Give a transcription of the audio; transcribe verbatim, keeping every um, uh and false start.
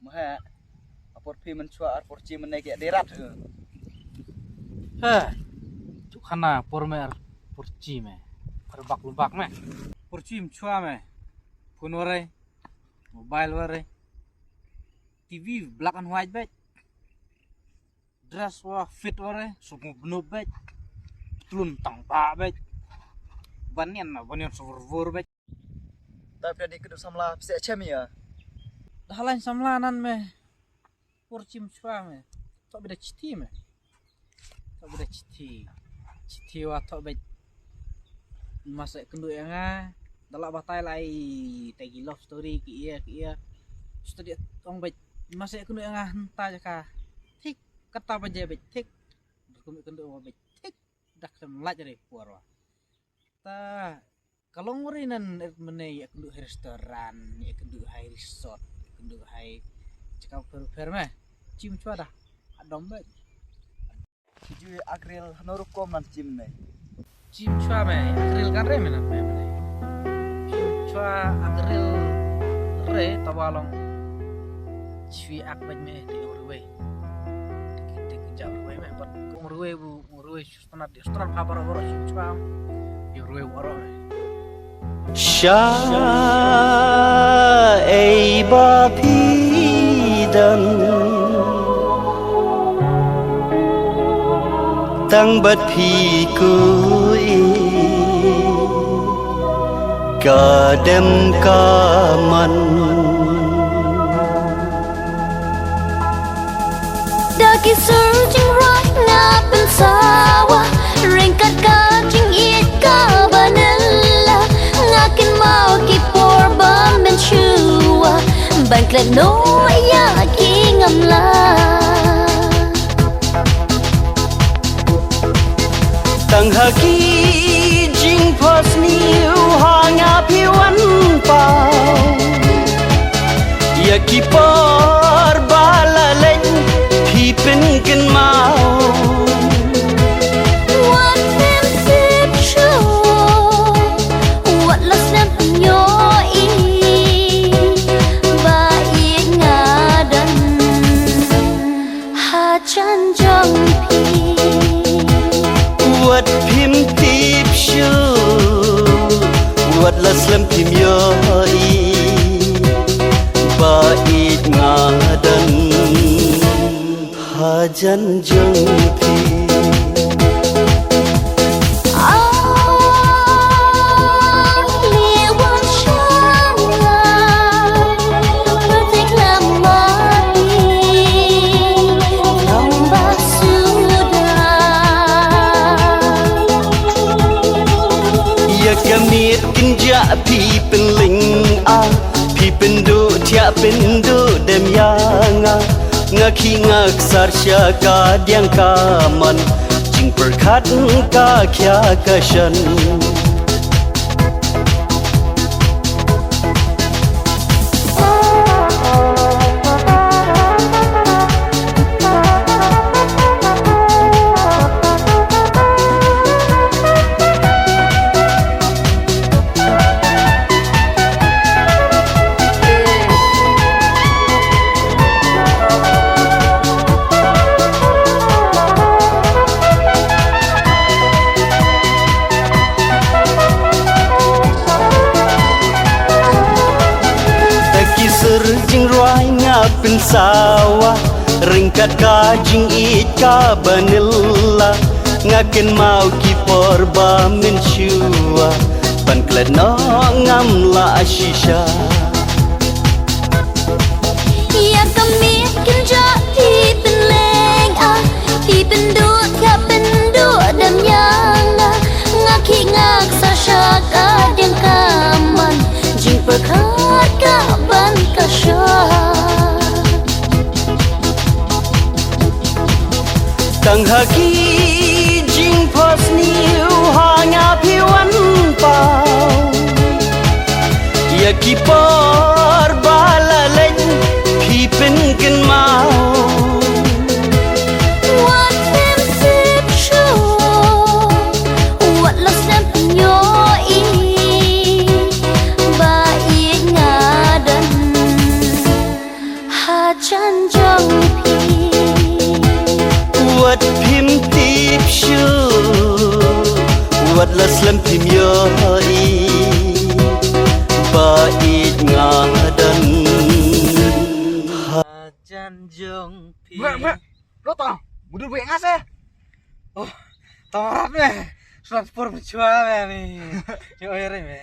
Mo ha, apor phi mynchwa ar por chi mynne ki dei rat. Ha, chu khana por me ar por chi me. Ar bak lu bak me. Por chi mynchwa me. Phone ware, mobile ware, T V black and white bek. Dress wa fit ware, suk mu bnu bek. Tlun tang ba bek. Banian na, banian suk vur bek. Tapi adi kedu samla pisa chem ya. Dahalan samla nan me. Por chi mynchwa me. Tok bida chithi me. Tok bida chithi. Chithi wa tok bida. Masa kendu ya nga. Dala batai lai tagi love story ki iya ki iya. Study tong bida. Masa kendu ya nga henta jaka. Thik kata baje bida thik. Berkum kendu wa bida thik. Dak sem laj re por wa. Ta Ka long ri nan mynne ïa kynduh hai restaurant, ïa kynduh hai resort, ïa kynduh hai jaka pher pher me. Chim chwa da. Adom bad. Ju agril hano rukom nan chim ne. Chim chwa me, agril kan re me nan me me. Chim chwa agril re tawa long. Chwi ak bad me te ruwe. Te jam ruwe me, bad kum ruwe bu. Ruwe shu stunat, stunat pha baroh baroh shu chwa. Ïa ruwe baroh. Sha ei ba phi dang tang bad phi kui. Ka dem ka man. Da ki sur jingrwai nga pynsawa, ryngkat ka jingïeit kaba nylla. Nga kynmaw ki por ba mynshuwa, ban klet noh ïa ki ngamla. Tang ha ki jingphohsniew ha nga phi wan paw. Ïa ki por ba la leit phi pynkynmaw. Wat phin tip shuh, wat la slem phin ïohi ba ïeit nga don. Hajan jong phi. Wat phim tip shuh, wat la slem phim ïohi ba ïeit nga don. Hajan jong phi. Ïa ka miet kynjah phi pynlyngngoh, phi pynduh thiah pynduh dem ïa nga. Nga khih nga ksar sha ka diang ka mon, jingpyrkhat ka khia ka shan. Da ki sur jingrwai nga pynsawa, ryngkat ka jingïeit kaba nylla. Nga kynmaw ki por ba mynshuwa, ban klet noh ngam lah shisha. Ïa ka miet kynjah phi pynlyngngoh, phi pynduh thiah pynduh dem ïa nga. Nga khih nga ksar sha ka diang ka mon, jingpyrkhat ka ban ka shah. Tang ha ki jingphohsniew ha nga phi wan paw. Ïa ki por ba la leit phi pynkynmaw. Wat phim tip shuh, wat la slem phin ïohi ba ïeit nga don. Ha Jan jong phi. Wat phim tip shuh, wat la slem phim ïohi, ba ïeit nga don ha jan jong phi. Mek, mek. Lo tang, mudur buai nga se. Oh, tang rat me. Transport menchua me ni. Yo, oi re me.